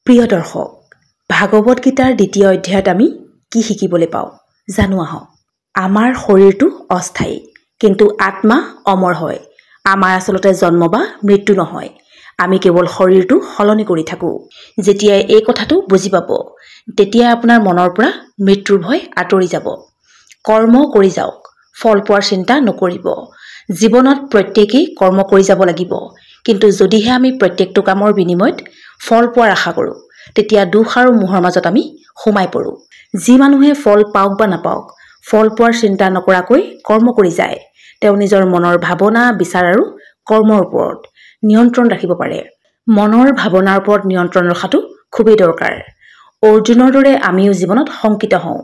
প্ৰিয় দৰ্শক, ভাগৱত গীতাৰ দ্বিতীয় অধ্যায়ত আমি কি শিকিবলৈ পাওঁ জানো আহক। আমাৰ শৰীৰটো অস্থায়ী, কিন্তু আত্মা অমৰ হয়। আমাৰ আচলতে জন্ম বা মৃত্যু নহয়, আমি কেৱল শৰীৰটো সলনি কৰি থাকোঁ। যেতিয়াই এই কথাটো বুজি পাব, তেতিয়াই আপোনাৰ মনৰ পৰা মৃত্যুৰ ভয় আঁতৰি যাব। কৰ্ম কৰি যাওক, ফল পোৱাৰ চিন্তা নকৰিব। জীৱনত প্ৰত্যেকেই কৰ্ম কৰি যাব লাগিব, কিন্তু যদিহে আমি প্ৰত্যেকটো কামৰ বিনিময়ত ফল পোৱাৰ আশা কৰোঁ, তেতিয়া দুখ আৰু মোহৰ মাজত আমি সোমাই পৰোঁ। যি মানুহে ফল পাওক বা নাপাওক, ফল পোৱাৰ চিন্তা নকৰাকৈ কৰ্ম কৰি যায়, তেওঁ নিজৰ মনৰ ভাৱনা, বিচাৰ আৰু কৰ্মৰ ওপৰত নিয়ন্ত্ৰণ ৰাখিব পাৰে। মনৰ ভাৱনাৰ ওপৰত নিয়ন্ত্ৰণ ৰখাটো খুবেই দৰকাৰ। অৰ্জুনৰ দৰে আমিও জীৱনত শংকিত হওঁ।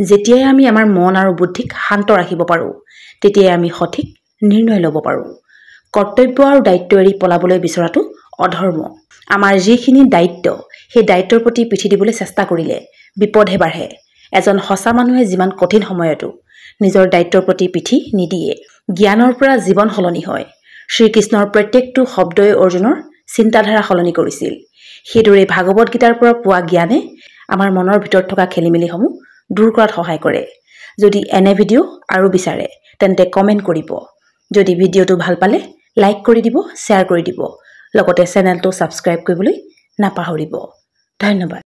যেতিয়াই আমি আমাৰ মন আৰু বুদ্ধিক শান্ত ৰাখিব পাৰোঁ, তেতিয়াই আমি সঠিক নিৰ্ণয় ল'ব পাৰোঁ। কৰ্তব্য আৰু দায়িত্ব এৰি পলাবলৈ বিচৰাটো অধৰ্ম। আমাৰ যিখিনি দায়িত্ব, সেই দায়িত্বৰ প্ৰতি পিঠি দিবলৈ চেষ্টা কৰিলে বিপদহে বাঢ়ে। এজন সঁচা মানুহে যিমান কঠিন সময়তো নিজৰ দায়িত্বৰ প্ৰতি পিঠি নিদিয়ে। জ্ঞানৰ পৰা জীৱন সলনি হয়। শ্ৰীকৃষ্ণৰ প্ৰত্যেকটো শব্দই অৰ্জুনৰ চিন্তাধাৰা সলনি কৰিছিল। সেইদৰে ভাগৱত গীতাৰ পৰা পোৱা জ্ঞানে আমাৰ মনৰ ভিতৰত থকা খেলি মেলিসমূহ দূৰ কৰাত সহায় কৰে। যদি এনে ভিডিঅ' আৰু বিচাৰে, তেন্তে কমেণ্ট কৰিব। যদি ভিডিঅ'টো ভাল পালে লাইক কৰি দিব, শ্বেয়াৰ কৰি দিব, লগতে চেনেলটো ছাবস্ক্ৰাইব কৰিবলৈ নাপাহৰিব। ধন্যবাদ।